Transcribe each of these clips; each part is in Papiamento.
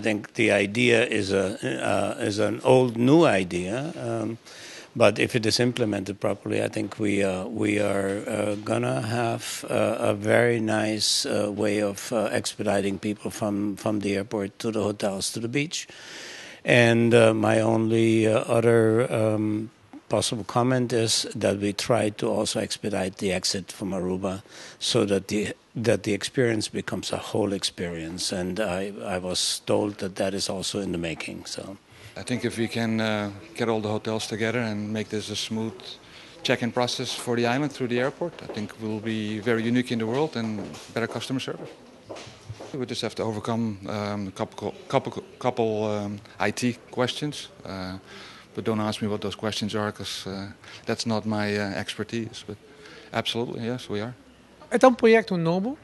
I think the idea is an old new idea. But if it is implemented properly, I think we are gonna have a very nice way of expediting people from the airport to the hotels to the beach. And my only other possible comment is that we try to also expedite the exit from Aruba so that the experience becomes a whole experience. And I was told that that is also in the making. So. I think if we can get all the hotels together and make this a smooth check-in process for the island through the airport, I think we'll be very unique in the world and better customer service. We just have to overcome a couple IT questions. But don't ask me what those questions are, because that's not my expertise. But absolutely, yes, we are. E ta un proyecto nobo.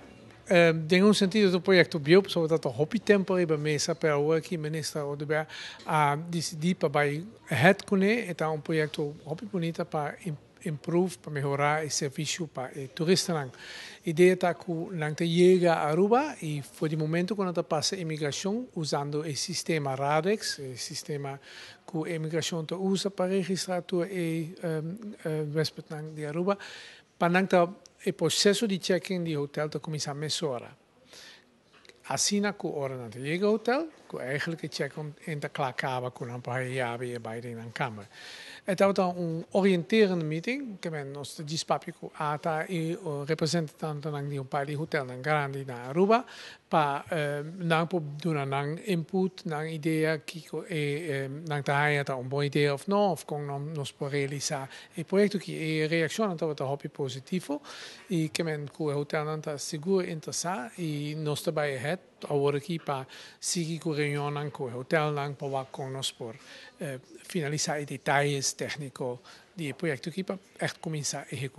Den un sentido un proyecto bieu, pasobra ta hopi tempo riba mesa, pero awor cu minister Oduber a dicidi pa bay ahead cu ne, ta un proyecto hopi bunita pa improve, pa mehora e servicio pa e turistanan. Idea ta cu nan ta yega Aruba y for di momento cu nan pasa imigracion usando e sistema RADEX, e sistema cu imigracion ta usa pa registra tur e huespednan di Aruba, pa nan e proceso di check-in di hotel ta cuminsa mesora. Asina cu ora nan yega hotel, cu eigenlijk e check-in ta cla caba, cu nan por yabi e bay den kamer. E tabata un orienterende meeting, kiermen nos a papia cu ATA y representantenan di un par di hotelnan grandi na Aruba, pa nan por duna nan input, nan idea cu e nan ta un bon idea of no, of con nos por realisa e proyecto cu e reaccion tabata hopi positivo y kiermen cu e hotelnan ta sigur interesa y nos ta bay ahead awor aki pa sigui cu reunion cu hotelnan pa con nos por finalisa e detaye tecnico di e proyecto aki pa echt cuminsa ehecuta.